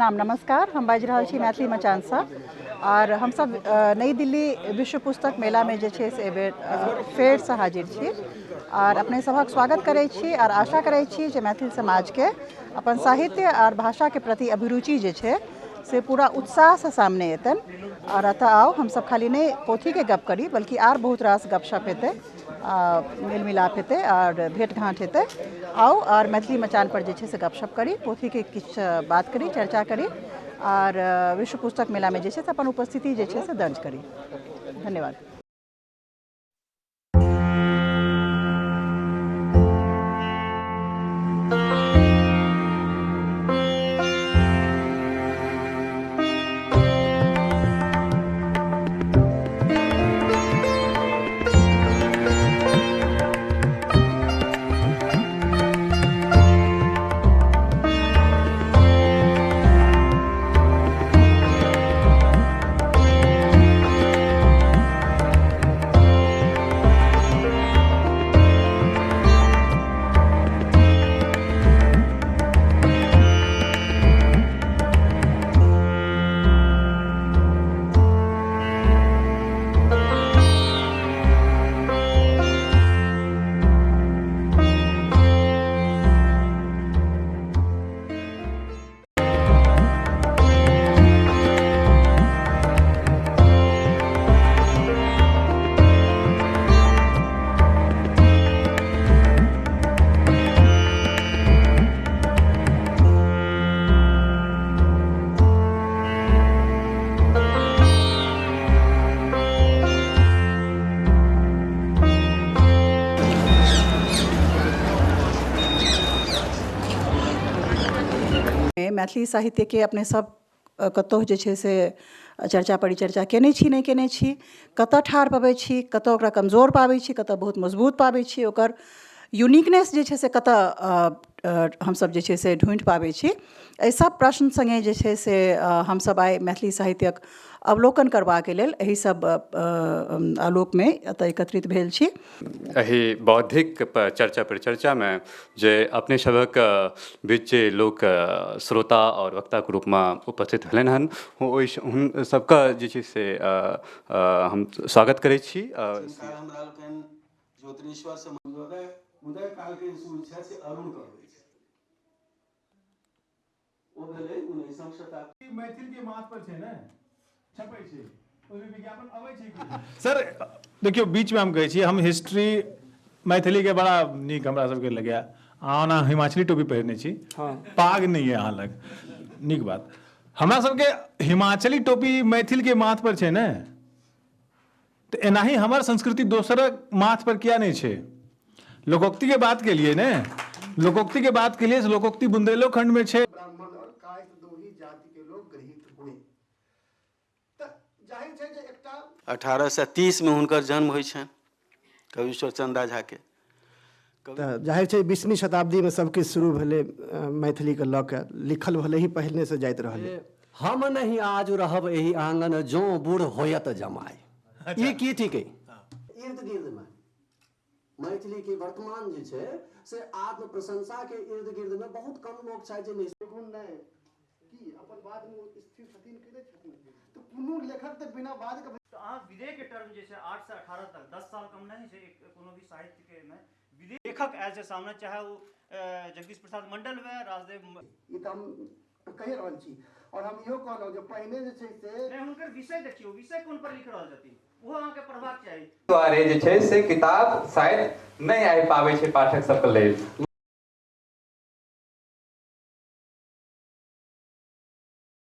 प्रणाम, नमस्कार। हम बाजि रहल छी मैथिली मचानसँ आओर हमसब नई दिल्ली विश्व पुस्तक मेलामे जे छै से एहिबेर फेरसँ हाजिर छी आओर अपने सभक स्वागत करै छी आओर आशा करै छी जे मैथिल समाजके अपन साहित्य आओर भाषाके प्रति अभिरुचि जे छै से पूरा उत्साहसँ सामने एतनि आओर एतऽ आउ। हमसब खाली नहि पोथीके गप करी बल्कि आर बहुत रास गपशप हेतै, मेल मिलाप हेतै आओर भेँट घाँट हेतै। आउ आओर मैथिली मचान पर जे छै से गपशप करी, पोथीके किछु बात करी, चर्चा करी आओर विश्व पुस्तक मेलामे जे छै से अपन उपस्थिति जे छै से दर्ज करी। धन्यवाद। मैथिली साहित्यके अपने सब कतहु जे छै से चर्चा परिचर्चा केने छी, नहि केने छी, कतऽ ठाढ़ पबै छी, कतऽ ओकरा कमजोर पाबै छी, कतऽ बहुत मजबूत पाबै छी, ओकर यूनिकनेस जे छै से कतऽ हमसब जे छै से ढूँढि पाबै छी। एहि सब प्रश्न सङ्गे जे छै से हमसब आइ मैथिली साहित्यक अवलोकन करबाके लेल एहि सब आलोकमे एतऽ एकत्रित भेल छी। एहि बौद्धिक चर्चा परिचर्चामे जे अपने सभक बीच जे लोक श्रोता आओर वक्ताके रूपमे उपस्थित भेलनि हन, ओहि सबके जे छै से हम स्वागत करै छी। हमरा लोकनि ज्योतिरीश्वर से उदय काल के सूर्य छै से अरुण कहबै छै, ओ भेलै 19म शताब्दी। मैथिल के माथ पर छै ने छपै छै, ओहिमे विज्ञापन अबै छै कि सर? देखियौ, बीचमे हम कहै छी, हम हिस्ट्री मैथिलीके बड़ा नीक हमरा सबके लगैया। अहाँ ओना हिमाचली टोपी पहिरने छी, पाग नहि यऽ अहाँ लग, नीक बात। हमरा सबके हिमाचली टोपी मैथिलके माथ पर छै ने, तऽ एनाही हमर संस्कृति दोसरक माथ पर किया नहि छै? लोकोक्तिके बात केलियै ने, लोकोक्तिके बात केलियै, से लोकोक्ति बुंदेलो खंडमे छै। ब्राह्मण और कायस्थ दो ही जाति के लोग गृहीत हुए। तऽ जाहिर छै जे एकटा 1830 मे हुनकर जन्म होइ छनि कवीश्वर चन्दा झाके। तऽ जाहिर छै 20वीं शताब्दीमे सबकिछु शुरू भेलै मैथिलीके लऽ कऽ, लिखल भले ही पहिनेसँ जाइत रहलै। हम नहि आज रहब एहि आंगन जौं बूढ़ होयत जमाय, ई की थिकै? इर्द गिर्द में मैथिली के वर्तमान जे छै से आत्म प्रशंसा के इर्द गिर्द में बहुत कम लोग छै जे नहि गुण नहि की अपन बादमे ओ स्थिर छथिन कि नहि छथिन, तऽ कोनो लेखक तऽ बिना बादके तऽ अहाँ विदेहके टर्म जे छै 8 से 18 तक 10 साल कम नहि छै एक कोनो भी साहित्यके मे विदेह लेखक आयल छै सामने, चाहे ओ जगदीश प्रसाद मण्डल हुए, राजदेव। ई तऽ हम कहि रहल छी आओर हम इहो कहलहुँ जे पहिने जे छै से नहि, हुनकर विषय देखियौ, विषय कोन पर लिख रहल छथिन ओहो अहाँके पढ़बाक चाही। दुआरे जे छै से किताब शायद नहि आबि पाबै छै पाठक सबके लेल।